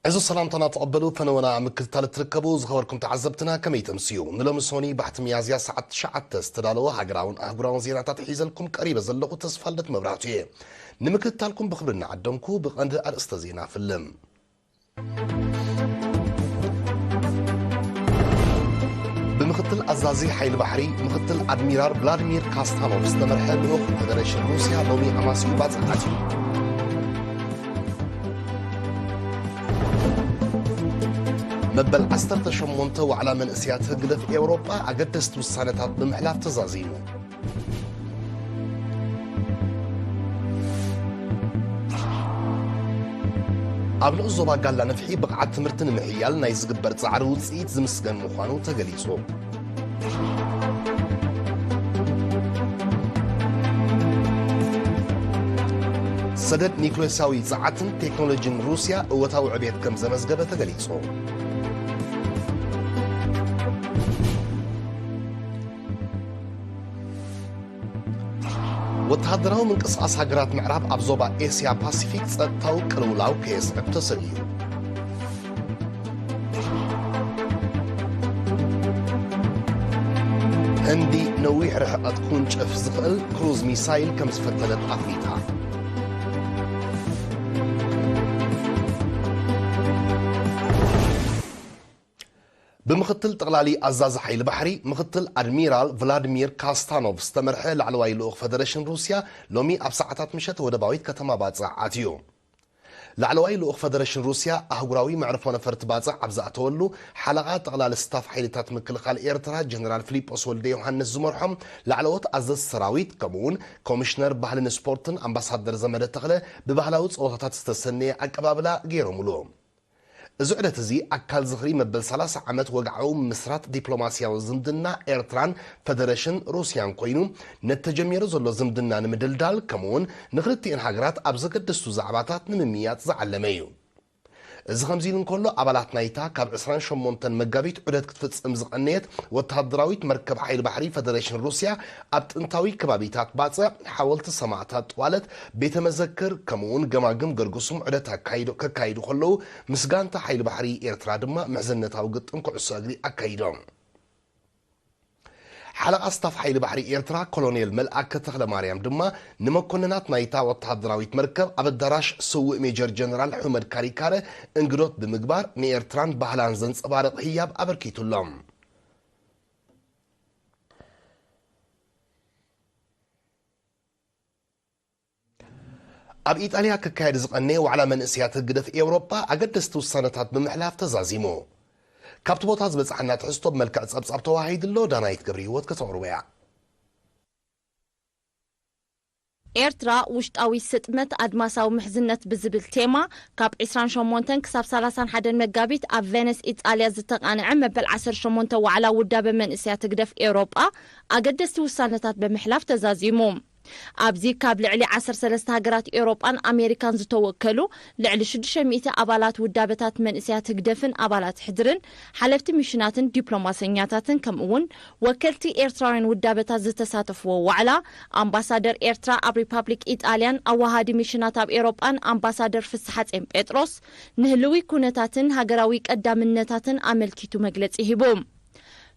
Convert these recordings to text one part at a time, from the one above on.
እዚ ሰላምታና ተቐበሉ፣ ፈነወና ኣብ ምክትታል እትርከቡ ዝኸበርኩም ተዓዘብትና ከመይ ተምስዩ? ንሎሚ ሶኒ ባሕቲ ሚያዝያ ሰዓት ትሽዓተ ዝተዳለወ ሃገራውን ኣህጉራውን ዜናታት ሒዘልኩም ቀሪበ ዘለኹ ተስፋልደት መብራህቱ እየ። ንምክትታልኩም ብኽብሪ እናዓደምኩ ብቐንዲ ኣርእስተ ዜና ፍልም። ብምኽትል ኣዛዚ ሓይሊ ባሕሪ ምኽትል ኣድሚራል ቭላድሚር ካስታኖቭ ዝተመርሐ ልኡኽ ፈደረሽን ሩስያ ሎሚ ኣማስዩ ባጽዕ ኣትዩ። መበል ዓሰርተ ሸሞንተ ዋዕላ መንእሰያት ህግደፍ ኤውሮጳ ኣገደስቲ ውሳነታት ብምሕላፍ ተዛዚሙ። ኣብ ንኡስ ዞባ ጋላ ነፍሒ ብቕዓት ትምህርቲ ንምሕያል ናይ ዝግበር ጻዕሪ ውጽኢት ዝምስገን ምዃኑ ተገሊጹ። ሰደድ ኒውክሌሳዊ ጸዓትን ቴክኖሎጂን ሩስያ እወታዊ ዕብየት ከም ዘመዝገበ ተገሊጹ። ወተሃደራዊ ምንቅስቓስ ሃገራት ምዕራብ ኣብ ዞባ ኤስያ ፓሲፊክ ጸጥታዊ ቅልውላው ከየስዕብ ተሰጊኡ። ህንዲ ነዊሕ ርሕቐት ክውንጨፍ ዝኽእል ክሩዝ ሚሳይል ከም ዝፈተነት ኣፍሊጣ። ብምኽትል ጠቕላሊ ኣዛዚ ሓይሊ ባሕሪ ምኽትል ኣድሚራል ቭላድሚር ካስታኖቭ ዝተመርሐ ላዕለዋይ ልኡኽ ፈደረሽን ሩስያ ሎሚ ኣብ ሰዓታት ምሸት ወደባዊት ከተማ ባጽዕ ኣትዩ። ላዕለዋይ ልኡኽ ፈደረሽን ሩስያ ኣህጉራዊ መዕርፎ ነፈርቲ ባጽዕ ኣብ ዝኣተወሉ፣ ሓለቓ ጠቕላሊ ስታፍ ሓይልታት ምክልኻል ኤርትራ ጀነራል ፊሊጶስ ወልደ ዮሃንስ ዝመርሖም ላዕለዎት ኣዘዝቲ ሰራዊት፣ ከምኡ'ውን ኮሚሽነር ባህልን ስፖርትን ኣምባሳደር ዘመደ ተኽለ ብባህላዊ ጸወታታት ዝተሰነየ ኣቀባብላ ገይሮምሉ። እዚ ዑደት እዚ ኣካል ዝኽሪ መበል ሰላሳ ዓመት ወግዓዊ ምምስራት ዲፕሎማስያዊ ዝምድና ኤርትራን ፈደረሽን ሩስያን ኮይኑ፣ ነቲ ተጀሚሩ ዘሎ ዝምድና ንምድልዳል፣ ከምኡ'ውን ንኽልቲኤን ሃገራት ኣብ ዘገደስቱ ዛዕባታት ንምምይያጥ ዝዓለመ እዩ። እዚ ከምዚ ኢሉ እንከሎ፣ ኣባላት ናይታ ካብ ዕስራን ሸሞንተን መጋቢት ዑደት ክትፍጽም ዝቐነየት ወተሃደራዊት መርከብ ሓይሊ ባሕሪ ፈደረሽን ሩስያ ኣብ ጥንታዊ ከባቢታት ባጽዕ፣ ሓወልቲ ሰማእታት ጥዋለት፣ ቤተ መዘክር፣ ከምኡ'ውን ገማግም ገርግሱም ዑደት ኣካይዶ-፣ ከካይዱ ከለዉ፣ ምስ ጋንታ ሓይሊ ባሕሪ ኤርትራ ድማ ምሕዝነታዊ ግጥም ኩዕሶ እግሪ ኣካይዶም። ሓለቓ ስታፍ ሓይሊ ባሕሪ ኤርትራ ኮሎኔል መልኣከ ተኽለ ማርያም ድማ ንመኮንናት ናይታ ወተሃደራዊት መርከብ ኣብ ኣዳራሽ ስዉእ ሜጀር ጀነራል ሑመድ ካሪካረ እንግዶት ብምግባር ንኤርትራን ባህላን ዘንጸባርቕ ህያብ ኣበርኪቱሎም። ኣብ ኢጣልያ ክካየድ ዝቐነየ ዋዕላ መንእሰያት ህግደፍ ኤውሮጳ ኣገደስቲ ውሳነታት ብምሕላፍ ተዛዚሙ። ካብቲ ቦታ ዝበጽሓና ትሕዝቶ ብመልክዕ ጸብጻብ ተዋሂዱ ኣሎ፣ ዳናይት ገብረ ህይወት ከተቕርቦ እያ። ኤርትራ ውሽጣዊ ስጥመት ኣድማሳዊ ምሕዝነት ብዝብል ቴማ ካብ ዕስራን ሸሞንተን ክሳብ ሰላሳን ሓደን መጋቢት ኣብ ቬነስ ኢጣልያ ዝተቓንዐ መበል ዓሰርተ ሸሞንተ ዋዕላ ውዳበ መንእሰያት ህግደፍ ኤውሮጳ ኣገደስቲ ውሳነታት ብምሕላፍ ተዛዚሙ። ኣብዚ ካብ ልዕሊ ዓሰርተ ሰለስተ ሃገራት ኤውሮጳን ኣሜሪካን ዝተወከሉ ልዕሊ ሽዱሽተ ሚእቲ ኣባላት ውዳበታት መንእሰያት ህግደፍን ኣባላት ሕድርን ሓለፍቲ ሚሽናትን ዲፕሎማሰኛታትን ከምኡ'ውን ወከልቲ ኤርትራውያን ውዳበታት ዝተሳተፍዎ ዋዕላ፣ ኣምባሳደር ኤርትራ ኣብ ሪፓብሊክ ኢጣልያን ኣዋሃዲ ሚሽናት ኣብ ኤውሮጳን ኣምባሳደር ፍስሓጼን ጴጥሮስ ንህልዊ ኩነታትን ሃገራዊ ቀዳምነታትን ኣመልኪቱ መግለጺ ሂቡ።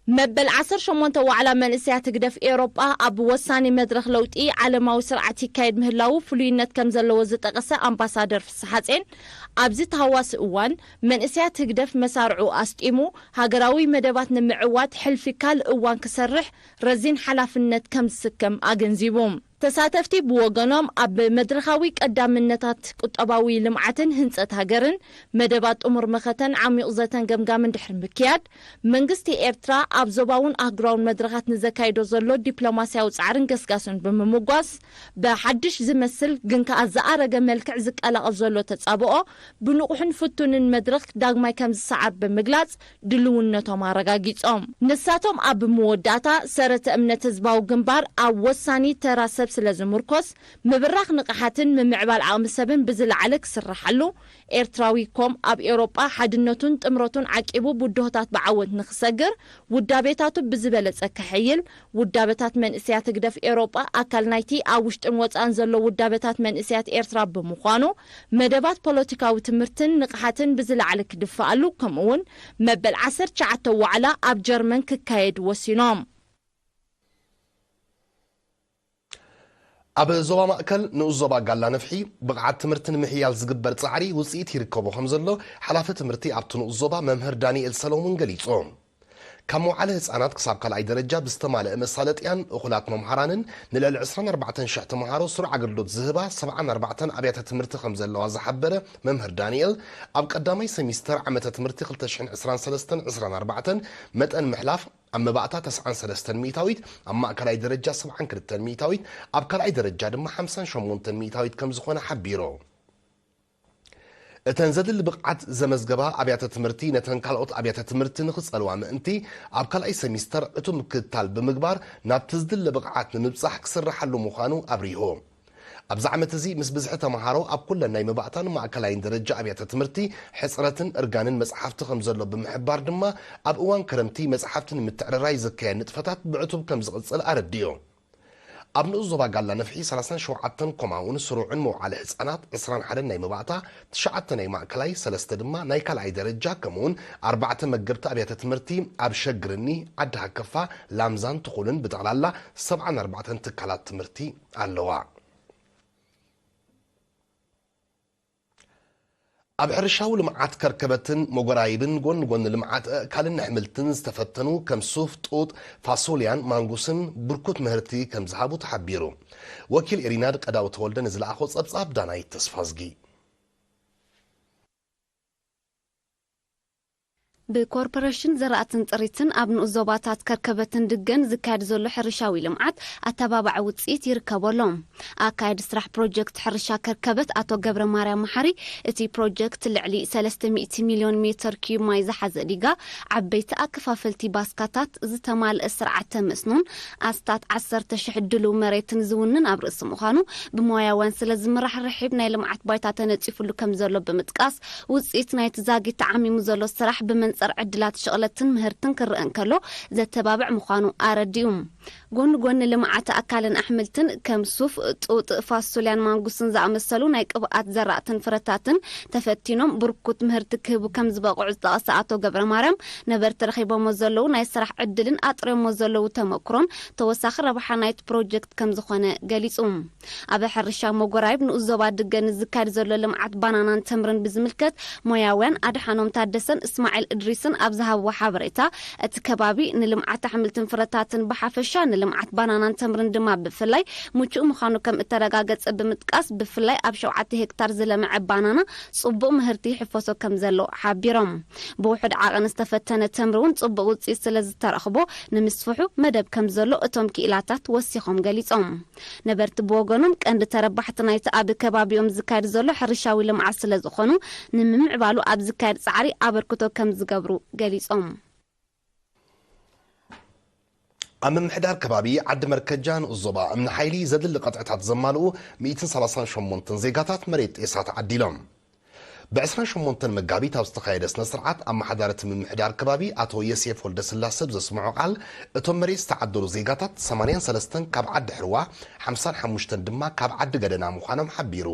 መበል ዓሰርተ ሸሞንተ ዋዕላ መንእሰያት ህግደፍ ኤውሮጳ ኣብ ወሳኒ መድረኽ ለውጢ ዓለማዊ ስርዓት ይካየድ ምህላዉ ፍሉይነት ከም ዘለዎ ዝጠቐሰ ኣምባሳደር ፍስሓጼን፣ ኣብዚ ተሃዋሲ እዋን መንእሰያት ህግደፍ መሳርዑ ኣስጢሙ ሃገራዊ መደባት ንምዕዋት ሕልፊ ካልእ እዋን ክሰርሕ ረዚን ሓላፍነት ከም ዝስከም ኣገንዚቡ። ተሳተፍቲ ብወገኖም፣ ኣብ መድረኻዊ ቀዳምነታት ቁጠባዊ ልምዓትን ህንጸት ሃገርን መደባት ጥሙር መኸተን ዓሚቕ ዘተን ገምጋምን ድሕሪ ምክያድ፣ መንግስቲ ኤርትራ ኣብ ዞባውን ኣህጉራውን መድረኻት ንዘካይዶ ዘሎ ዲፕሎማስያዊ ጻዕርን ገስጋስን ብምምጓስ፣ ብሓድሽ ዝመስል ግን ከኣ ዝኣረገ መልክዕ ዝቀላቐል ዘሎ ተጻብኦ ብንቑሕን ፍቱንን መድረኽ ዳግማይ ከም ዝሰዓር ብምግላጽ፣ ድልውነቶም ኣረጋጊጾም። ንሳቶም ኣብ መወዳእታ፣ ሰረተ እምነት ህዝባዊ ግንባር ኣብ ወሳኒ ተራ ሰብ ስለ ዝምርኮስ፣ ምብራኽ ንቕሓትን ምምዕባል ዓቕሚ ሰብን ብዝለዓለ ክስርሓሉ፣ ኤርትራዊ ኮም ኣብ ኤውሮጳ ሓድነቱን ጥምረቱን ዓቂቡ ብድሆታት ብዓወት ንኽሰግር፣ ውዳቤታቱ ብዝበለጸ ከሐይል፣ ውዳበታት መንእሰያት ህግደፍ ኤውሮጳ ኣካል ናይቲ ኣብ ውሽጥን ወጻእን ዘሎ ውዳበታት መንእሰያት ኤርትራ ብምዃኑ፣ መደባት ፖለቲካዊ ትምህርትን ንቕሓትን ብዝለዓለ ክድፈኣሉ፣ ከምኡ'ውን መበል ዓሰርተ ትሽዓተ ዋዕላ ኣብ ጀርመን ክካየድ ወሲኖም። ኣብ ዞባ ማእከል ንኡስ ዞባ ጋላ ነፍሒ ብቕዓት ትምህርቲ ንምሕያል ዝግበር ጻዕሪ ውጽኢት ይርከቦ ከም ዘሎ ሓላፊ ትምህርቲ ኣብቲ ንኡስ ዞባ መምህር ዳንኤል ሰሎሙን ገሊጹ። ካብ መውዓለ ህጻናት ክሳብ ካልኣይ ደረጃ ብዝተማልአ መሳለጥያን እኹላት መምሃራንን ንልዕሊ ዕስራን ኣርባዕተን ሽሕ ተምሃሮ ስሩዕ ኣገልግሎት ዝህባ ሰብዓን ኣርባዕተን ኣብያተ ትምህርቲ ከም ዘለዋ ዝሓበረ መምህር ዳንኤል፣ ኣብ ቀዳማይ ሰሚስተር ዓመተ ትምህርቲ ክልተ ሽሕን ዕስራን ሰለስተን ዕስራን ኣርባዕተን መጠን ምሕላፍ ኣብ መባእታ ተስዓን ሰለስተን ሚእታዊት፣ ኣብ ማእከላይ ደረጃ ሰብዓን ክልተን ሚእታዊት፣ ኣብ ካልኣይ ደረጃ ድማ ሓምሳን ሸሞንተን ሚእታዊት ከም ዝኾነ ሓቢሩ። እተን ዘድሊ ብቕዓት ዘመዝገባ ኣብያተ ትምህርቲ ነተን ካልኦት ኣብያተ ትምህርቲ ንኽጸልዋ ምእንቲ፣ ኣብ ካልኣይ ሰሚስተር ዕቱብ ምክትታል ብምግባር ናብቲ ዝድለ ብቕዓት ንምብጻሕ ክስርሓሉ ምዃኑ ኣብሪሁ። ኣብዚ ዓመት እዚ ምስ ብዝሒ ተምሃሮ ኣብ ኩለን ናይ መባእታን ማእከላይን ደረጃ ኣብያተ ትምህርቲ ሕጽረትን እርጋንን መጽሓፍቲ ከም ዘሎ ብምሕባር ድማ፣ ኣብ እዋን ክረምቲ መጽሓፍቲ ንምትዕርራይ ዝካየድ ንጥፈታት ብዕቱብ ከም ዝቕጽል ኣረዲኡ። ኣብ ንኡስ ዞባ ጋላ ነፍሒ ሰላሳን ሸውዓተን፣ ከምኡ'ውን ስሩዕን መውዓሊ ህጻናት ዕስራን ሓደን ናይ መባእታ፣ ትሽዓተ ናይ ማእከላይ፣ ሰለስተ ድማ ናይ ካልኣይ ደረጃ፣ ከምኡ'ውን ኣርባዕተ መገብቲ ኣብያተ ትምህርቲ ኣብ ሸግርኒ፣ ዓዲ ሃከፋ፣ ላምዛን ትኹልን ብጠቕላላ ሰብዓን ኣርባዕተን ትካላት ትምህርቲ ኣለዋ። ኣብ ሕርሻዊ ልምዓት ከርከበትን መጎራይብን ጎኒ ጎኒ ልምዓት ኣእካልን ኣሕምልትን ዝተፈተኑ ከም ሱፍ፣ ጡጥ፣ ፋሶልያን ማንጉስን ብርኩት ምህርቲ ከም ዝሃቡ ተሓቢሩ። ወኪል ኤሪና ቀዳው ተወልደ ንዝለኣኾ ጸብጻብ ዳናይት ተስፋዝጊ። ብኮርፖሬሽን ዘራእትን ጥሪትን ኣብ ንኡስ ዞባታት ከርከበትን ድገን ዝካየድ ዘሎ ሕርሻዊ ልምዓት ኣተባባዒ ውፅኢት ይርከቦ ኣሎ። ኣካያዲ ስራሕ ፕሮጀክት ሕርሻ ከርከበት ኣቶ ገብረ ማርያም መሓሪ፣ እቲ ፕሮጀክት ልዕሊ ሰለስተ ሚእቲ ሚልዮን ሜትር ኪዩብ ማይ ዝሓዘ ዲጋ፣ ዓበይቲ ኣከፋፈልቲ ባስካታት፣ ዝተማልአ ስርዓተ መስኖን ኣስታት ዓሰርተ ሽሕ ድሉው መሬትን ዝውንን ኣብ ርእሲ ምዃኑ፣ ብሞያውያን ስለ ዝምራሕ ርሒብ ናይ ልምዓት ባይታ ተነፂፉሉ ከም ዘሎ ብምጥቃስ፣ ውፅኢት ናይቲ ዛጊት ተዓሚሙ ዘሎ ስራሕ ብመንፅር ዕድላት ሽቕለትን ምህርትን ክረአ እንከሎ ዘተባብዕ ምዃኑ ኣረዲኡ። ጎኒ ጎኒ ልምዓት ኣእካልን ኣሕምልትን ከም ሱፍ፣ ጡጥ፣ ፋሶልያን ማንጉስን ዝኣመሰሉ ናይ ቅብኣት ዘራእትን ፍረታትን ተፈቲኖም ብርኩት ምህርቲ ክህቡ ከም ዝበቕዑ ዝጠቐሰ ኣቶ ገብረ ማርያም፣ ነበርቲ ረኺቦሞ ዘለዉ ናይ ስራሕ ዕድልን ኣጥርዮሞ ዘለዉ ተመክሮን ተወሳኺ ረብሓ ናይቲ ፕሮጀክት ከም ዝኾነ ገሊጹ። ኣብ ሕርሻ መጎራይብ ንኡስ ዞባ ድገ ንዝካየድ ዘሎ ልምዓት ባናናን ተምርን ብዝምልከት ሞያውያን ኣድሓኖም ታደሰን እስማዒል እድሪስን ኣብ ዝሃብዎ ሓበሬታ፣ እቲ ከባቢ ንልምዓት ኣሕምልትን ፍረታትን ብሓፈሻ ንልምዓት ባናናን ተምርን ድማ ብፍላይ ምቹእ ምዃኑ ከም እተረጋገጸ ብምጥቃስ፣ ብፍላይ ኣብ ሸውዓተ ሄክታር ዝለምዐ ባናና ጽቡቕ ምህርቲ ይሕፈሶ ከም ዘሎ ሓቢሮም። ብውሑድ ዓቐን ዝተፈተነ ተምሪ እውን ጽቡቕ ውጽኢት ስለ ዝተረኽቦ ንምስፍሑ መደብ ከም ዘሎ እቶም ክኢላታት ወሲኾም ገሊጾም። ነበርቲ ብወገኖም ቀንዲ ተረባሕቲ ናይቲ ኣብ ከባቢኦም ዝካየድ ዘሎ ሕርሻዊ ልምዓት ስለ ዝኾኑ፣ ንምምዕባሉ ኣብ ዝካየድ ጻዕሪ ኣበርክቶ ከም ዝገብሩ ገሊጾም። ኣብ ምምሕዳር ከባቢ ዓዲ መርከጃ ንኡስ ዞባ እምኒ ሓይሊ ዘድሊ ቅጥዕታት ዘማልኡ ሚእትን ሰላሳን ሸሞንተን ዜጋታት መሬት ጤሳ ተዓዲሎም። ብ ዕስራን ሸሞንተን መጋቢት ኣብ ዝተኻየደ ስነ ስርዓት ኣመሓዳሪ እቲ ምምሕዳር ከባቢ ኣቶ የሴፍ ወልደስላሰ ብዘስምዖ ቃል፣ እቶም መሬት ዝተዓደሉ ዜጋታት ሰማንያን ሰለስተን ካብ ዓዲ ሕርዋ፣ ሓምሳን ሓሙሽተን ድማ ካብ ዓዲ ገደና ምዃኖም ሓቢሩ።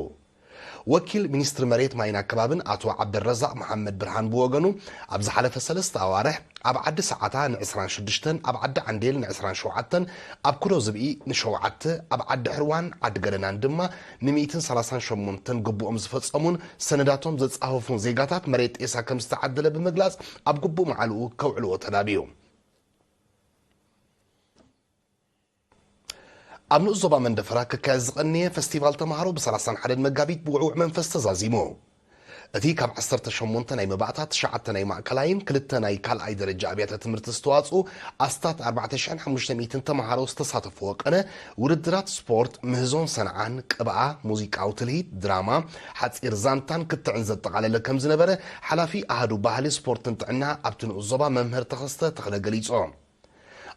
ወኪል ሚኒስትሪ መሬት ማይን ኣከባብን ኣቶ ዓብደልረዛቕ መሓመድ ብርሃን ብወገኑ፣ ኣብ ዝሓለፈ ሰለስተ ኣዋርሕ ኣብ ዓዲ ሰዓታ ንዕስራን ሽዱሽተን፣ ኣብ ዓዲ ዓንዴል ንዕስራን ሸውዓተን፣ ኣብ ኩዶ ዝብኢ ንሸውዓተ፣ ኣብ ዓዲ ሕርዋን ዓዲ ገደናን ድማ ንሚእትን ሰላሳን ሸሞንተን ግቡኦም ዝፈጸሙን ሰነዳቶም ዘጻፈፉን ዜጋታት መሬት ጤሳ ከም ዝተዓደለ ብምግላጽ፣ ኣብ ግቡእ መዓልኡ ከውዕልዎ ተላብዩ። ኣብ ንኡስ ዞባ መንደፈራ ክካየድ ዝቐነየ ፈስቲቫል ተምሃሮ ብ ሰላሳን ሓደን መጋቢት ብውዕዉዕ መንፈስ ተዛዚሙ። እቲ ካብ ዓሰርተ ሸሞንተ ናይ መባእታ፣ ትሽዓተ ናይ ማእከላይን ክልተ ናይ ካልኣይ ደረጃ ኣብያተ ትምህርቲ ዝተዋጽኡ ኣስታት ኣርባዕተ ሽሕን ሓሙሽተ ሚእትን ተምሃሮ ዝተሳተፍዎ ቀነ፣ ውድድራት ስፖርት፣ ምህዞን ሰንዓን፣ ቅብኣ፣ ሙዚቃዊ ትልሂት፣ ድራማ፣ ሓጺር ዛንታን ክትዕን ዘጠቓለለ ከም ዝነበረ ሓላፊ ኣሃዱ ባህሊ፣ ስፖርትን ጥዕና ኣብቲ ንኡስ ዞባ መምህር ተኸስተ ተኽለ ገሊጾም።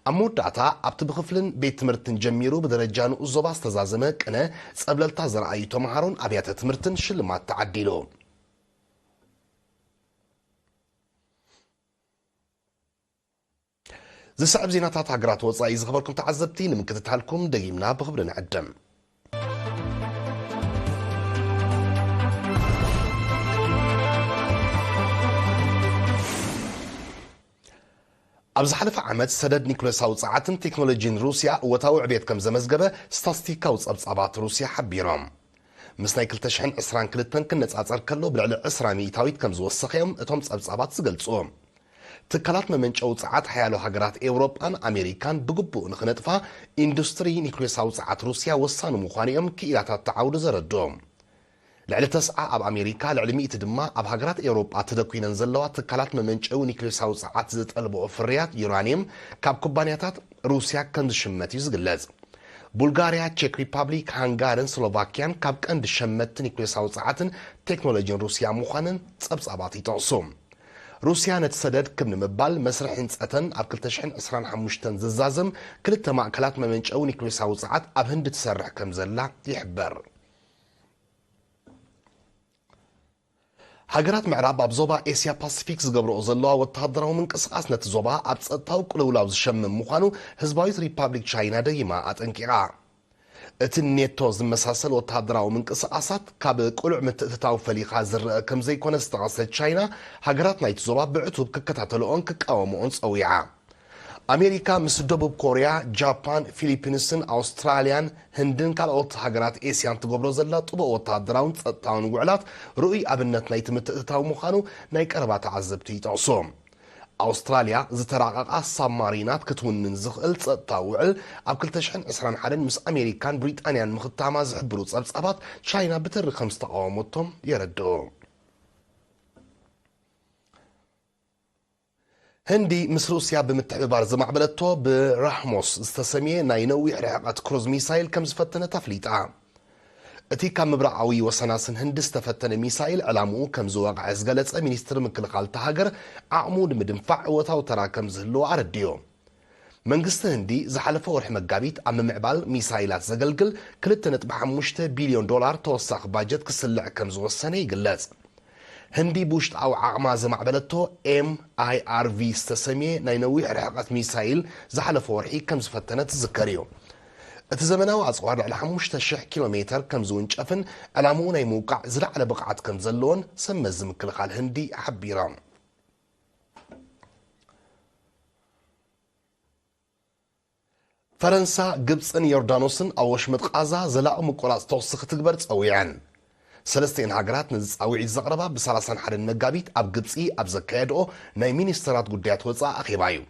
ኣብ መወዳእታ ኣብቲ ብክፍልን ቤት ትምህርትን ጀሚሩ ብደረጃ ንኡስ ዞባ ዝተዛዘመ ቅነ ጸብለልታ ዘርኣዩ ተምሃሮን ኣብያተ ትምህርትን ሽልማት ተዓዲሉ። ዝስዕብ ዜናታት ሃገራት ወጻኢ ዝኸበርኩም ተዓዘብቲ ንምክትታልኩም ደጊምና ብኽብሪ ንዕድም። ኣብ ዝሓለፈ ዓመት ሰደድ ኒኩለሳዊ ጸዓትን ቴክኖሎጂን ሩስያ እወታዊ ዕቤት ከም ዘመዝገበ ስታስቲካዊ ጸብጻባት ሩስያ ሓቢሮም። ምስ ናይ ክልተ ሽሕን ዕስራን ክልተን ክነጻጸር ከሎ ብልዕሊ ዕስራ ሚእታዊት ከም ዝወሰኸ እዮም እቶም ጸብጻባት ዝገልጹ። ትካላት መመንጨዊ ጸዓት ሓያሎ ሃገራት ኤውሮጳን ኣሜሪካን ብግቡእ ንኽነጥፋ ኢንዱስትሪ ኒኩሌሳዊ ጸዓት ሩስያ ወሳኒ ምዃኑ እዮም ክኢላታት ተዓውዱ ዘረድኡ። ልዕሊ ተስዓ ኣብ ኣሜሪካ፣ ልዕሊ ሚእቲ ድማ ኣብ ሃገራት ኤውሮጳ ተደኲነን ዘለዋ ትካላት መመንጨዊ ኒኩሌሳዊ ጸዓት ዝጠልብኦ ፍርያት ዩራኒየም ካብ ኩባንያታት ሩስያ ከም ዝሽመት እዩ ዝግለጽ። ቡልጋርያ፣ ቼክ ሪፓብሊክ፣ ሃንጋርን ስሎቫኪያን ካብ ቀንዲ ሸመትቲ ኒኩሌሳዊ ጸዓትን ቴክኖሎጂን ሩስያ ምዃነን ጸብጻባት ይጠቕሱ። ሩስያ ነቲ ሰደድ ክብ ንምባል መስርሕ ህንጸተን ኣብ ክልተ ሽሕን ዕስራን ሓሙሽተን ዝዛዘም ክልተ ማእከላት መመንጨዊ ኒኩሌሳዊ ጸዓት ኣብ ህንዲ ትሰርሕ ከም ዘላ ይሕበር። ሃገራት ምዕራብ ኣብ ዞባ ኤስያ ፓሲፊክ ዝገብርኦ ዘለዋ ወተሃደራዊ ምንቅስቓስ ነቲ ዞባ ኣብ ጸጥታዊ ቅልውላው ዝሸምም ምዃኑ ህዝባዊት ሪፓብሊክ ቻይና ደጊማ ኣጠንቂቓ። እቲ ኔቶ ዝመሳሰል ወተሃደራዊ ምንቅስቓሳት ካብ ቅሉዕ ምትእትታው ፈሊኻ ዝረአ ከም ዘይኮነ ዝጠቐሰት ቻይና፣ ሃገራት ናይቲ ዞባ ብዕቱብ ክከታተልኦን ክቃወምኦን ጸዊዓ። ኣሜሪካ ምስ ደቡብ ኮርያ፣ ጃፓን፣ ፊሊፒንስን ኣውስትራልያን ህንድን ካልኦት ሃገራት ኤስያን ትገብሮ ዘላ ጥቡቕ ወተሃደራውን ጸጥታውን ውዕላት ርኡይ ኣብነት ናይቲ ምትእትታው ምዃኑ ናይ ቀረባ ተዓዘብቲ ይጠቕሱ። ኣውስትራልያ ዝተራቐቓ ሳብማሪናት ክትውንን ዝኽእል ጸጥታዊ ውዕል ኣብ ክልተ ሽሕን ዕስራን ሓደን ምስ ኣሜሪካን ብሪጣንያን ምኽታማ ዝሕብሩ ጸብጻባት፣ ቻይና ብትሪ ከም ዝተቓወመቶም የረድኡ። ህንዲ ምስ ሩስያ ብምትሕብባር ዘማዕበለቶ ብራህሞስ ዝተሰምየ ናይ ነዊሕ ርሕቐት ክሩዝ ሚሳይል ከም ዝፈተነት ኣፍሊጣ። እቲ ካብ ምብራቓዊ ወሰናስን ህንዲ ዝተፈተነ ሚሳይል ዕላምኡ ከም ዝወቕዐ ዝገለጸ ሚኒስትሪ ምክልኻል እታ ሃገር፣ ዓቕሙ ንምድንፋዕ እወታዊ ተራ ከም ዝህልዎ ኣረዲኡ። መንግስቲ ህንዲ ዝሓለፈ ወርሒ መጋቢት ኣብ ምምዕባል ሚሳይላት ዘገልግል ክልተ ነጥቢ ሓሙሽተ ቢልዮን ዶላር ተወሳኺ ባጀት ክስልዕ ከም ዝወሰነ ይግለጽ። ህንዲ ብውሽጣዊ ዓቕማ ዘማዕበለቶ ኤም ኣይ ኣር ቪ ዝተሰምየ ናይ ነዊሕ ርሕቐት ሚሳይል ዝሓለፈ ወርሒ ከም ዝፈተነ ትዝከር እዩ። እቲ ዘመናዊ ኣጽዋር ልዕሊ ሓሙሽተ ሽሕ ኪሎ ሜተር ከም ዝውንጨፍን ዕላምኡ ናይ ምውቃዕ ዝለዓለ ብቕዓት ከም ዘለዎን ሰብ መዚ ምክልኻል ህንዲ ሓቢሮም። ፈረንሳ፣ ግብጽን ዮርዳኖስን ኣብ ወሽመጥ ቓዛ ዘላቒ ምቁራጽ ተኹሲ ክትግበር ጸዊዐን። ሰለስቲኤን ሃገራት ነዚ ጻውዒት ዘቕረባ ብሰላሳን ሓደን መጋቢት ኣብ ግብጺ ኣብ ዘካየድኦ ናይ ሚኒስተራት ጉዳያት ወጻኢ ኣኼባ እዩ።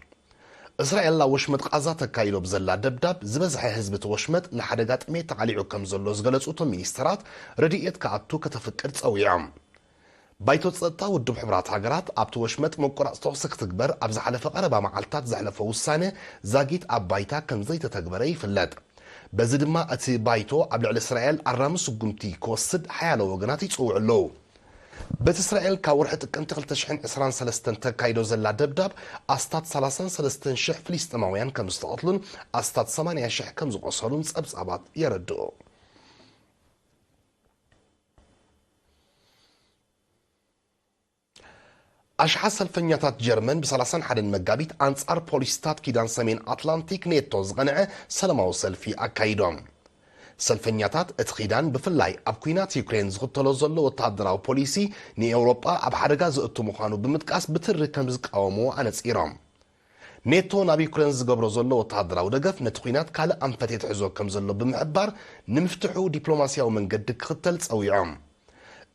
እስራኤል ኣብ ወሽመጥ ቓዛ ተካይዶ ብዘላ ደብዳብ፣ ዝበዝሐ ህዝቢ እቲ ወሽመጥ ንሓደጋ ጥሜት ተቓሊዑ ከም ዘሎ ዝገለጹ እቶም ሚኒስተራት፣ ረድኤት ክኣቱ ከተፍቅድ ጸዊዖም። ባይቶ ጸጥታ ውድብ ሕቡራት ሃገራት ኣብቲ ወሽመጥ ምቁራጽ ተኹሲ ክትግበር ኣብ ዝሓለፈ ቀረባ መዓልታት ዘሕለፎ ውሳነ ዛጊት ኣብ ባይታ ከም ዘይተተግበረ ይፍለጥ። በዚ ድማ እቲ ባይቶ ኣብ ልዕሊ እስራኤል ኣራሚ ስጉምቲ ክወስድ ሓያሎ ወገናት ይጽውዑ ኣለዉ። በቲ እስራኤል ካብ ወርሒ ጥቅምቲ ክልተ ሽሕን ዕስራን ሰለስተን ተካይዶ ዘላ ደብዳብ ኣስታት ሰላሳን ሰለስተን ሽሕ ፍልስጤማውያን ከም ዝተቐትሉን ኣስታት ሰማንያ ሽሕ ከም ዝቖሰሉን ጸብጻባት የረድኡ። ኣሽሓት ሰልፈኛታት ጀርመን ብሰላሳን ሓደን መጋቢት ኣንጻር ፖሊሲታት ኪዳን ሰሜን ኣትላንቲክ ኔቶ ዝቐንዐ ሰላማዊ ሰልፊ ኣካይዶም። ሰልፈኛታት እቲ ኪዳን ብፍላይ ኣብ ኲናት ዩክሬን ዝኽተሎ ዘሎ ወተሃደራዊ ፖሊሲ ንኤውሮጳ ኣብ ሓደጋ ዘእቱ ምዃኑ ብምጥቃስ ብትሪ ከም ዝቃወምዎ ኣነጺሮም። ኔቶ ናብ ዩክሬን ዝገብሮ ዘሎ ወተሃደራዊ ደገፍ ነቲ ኲናት ካልእ ኣንፈት የትሕዞ ከም ዘሎ ብምሕባር፣ ንምፍትሑ ዲፕሎማስያዊ መንገዲ ክኽተል ጸዊዖም።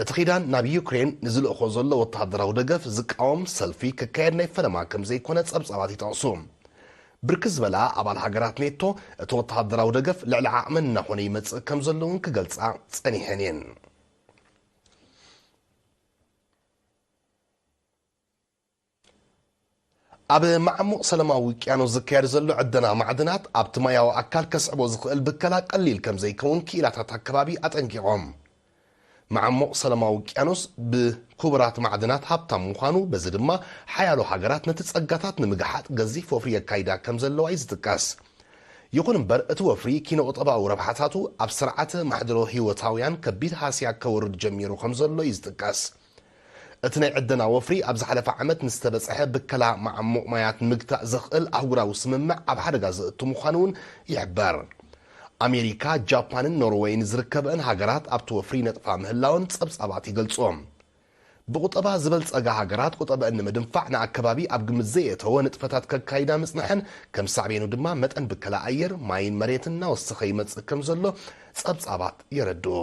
እቲ ኪዳን ናብ ዩክሬን ንዝልእኾ ዘሎ ወተሃደራዊ ደገፍ ዝቃወም ሰልፊ ክካየድ ናይ ፈለማ ከም ዘይኮነ ጸብጻባት ይጠቕሱ። ብርክት ዝበላ ኣባል ሃገራት ኔቶ እቲ ወተሃደራዊ ደገፍ ልዕሊ ዓቕመን እናኾነ ይመጽእ ከም ዘሎ እውን ክገልጻ ጸኒሐን እየን። ኣብ መዓሙቕ ሰላማዊ ውቅያኖስ ዝካየድ ዘሎ ዕደና ማዕድናት ኣብቲ ማያዊ ኣካል ከስዕቦ ዝኽእል ብከላ ቀሊል ከም ዘይከውን ክኢላታት ኣከባቢ ኣጠንቂቖም። መዓሙቕ ሰላማዊ ውቅያኖስ ብክቡራት ማዕድናት ሃብታም ምዃኑ፣ በዚ ድማ ሓያሎ ሃገራት ነቲ ጸጋታት ንምግሓጥ ገዚፍ ወፍሪ የካይዳ ከም ዘለዋ እዩ ዝጥቀስ። ይኹን እምበር፣ እቲ ወፍሪ ኪነ-ቁጠባዊ ረብሓታቱ ኣብ ስርዓተ ማሕደሮ ህይወታውያን ከቢድ ሃስያ ከውርድ ጀሚሩ ከም ዘሎ እዩ ዝጥቀስ። እቲ ናይ ዕደና ወፍሪ ኣብ ዝሓለፈ ዓመት ንዝተበጽሐ ብከላ መዓሙቕ ማያት ንምግታእ ዘኽእል ኣህጉራዊ ስምምዕ ኣብ ሓደጋ ዘእቱ ምዃኑ እውን ይሕበር። ኣሜሪካ፣ ጃፓንን ኖርወይን ዝርከበአን ሃገራት ኣብቲ ወፍሪ ነጥፋ ምህላወን ጸብጻባት ይገልጾ። ብቁጠባ ዝበልጸጋ ሃገራት ቁጠበአን ንምድንፋዕ ንኣከባቢ ኣብ ግምት ዘየእተወ ንጥፈታት ከካይዳ ምጽንሐን፣ ከም ሳዕቤኑ ድማ መጠን ብከላ ኣየር፣ ማይን መሬትን እናወሰኸ ይመጽእ ከም ዘሎ ጸብጻባት የረድኡ።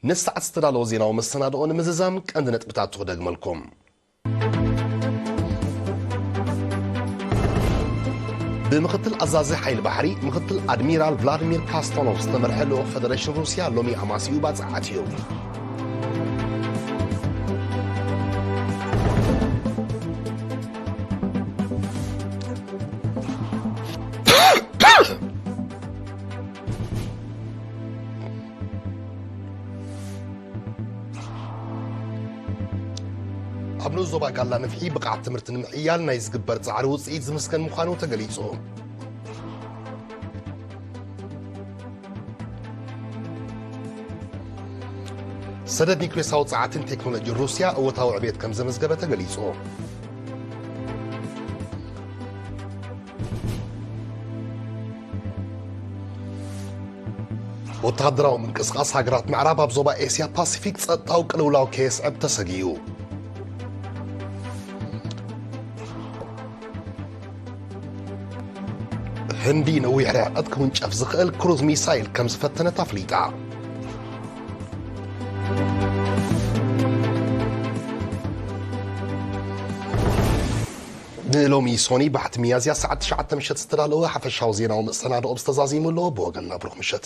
ንሰዓት ዝተዳለወ ዜናዊ መሰናድኦ ንምዝዛም ቀንዲ ነጥብታቱ ክደግመልኩም። ብምክትል ኣዛዚ ሓይሊ ባሕሪ ምክትል ኣድሚራል ቭላድሚር ካስቶኖቭ ዝተመርሐ ልኡኽ ፈደረሽን ሩስያ ሎሚ ኣማሲኡ ባጽዕ ኣትዩ። ኣብ ንኡስ ዞባ ጋላ ንፍሒ ብቕዓት ትምህርቲ ንምሕያል ናይ ዝግበር ጻዕሪ ውጽኢት ዝምስገን ምዃኑ ተገሊጹ። ሰደድ ኒውክሌሳዊ ጸዓትን ቴክኖሎጂን ሩስያ እወታዊ ዕቤት ከም ዘመዝገበ ተገሊጹ። ወተሃደራዊ ምንቅስቓስ ሃገራት ምዕራብ ኣብ ዞባ ኤስያ ፓሲፊክ ጸጥታዊ ቅልውላው ከየስዕብ ተሰጊኡ። ህንዲ ነዊሕ ርሕቀት ክውንጨፍ ዝኽእል ክሩዝ ሚሳይል ከም ዝፈተነት ኣፍሊጣ። ንሎሚ ሶኒ ባሕቲ ሚያዝያ ሰዓት ትሽዓተ ምሸት ዝተዳለወ ሓፈሻዊ ዜናዊ መሰናድኦ ዝተዛዚሙ ኣሎ። ብወገንና ብሩኽ ምሸት።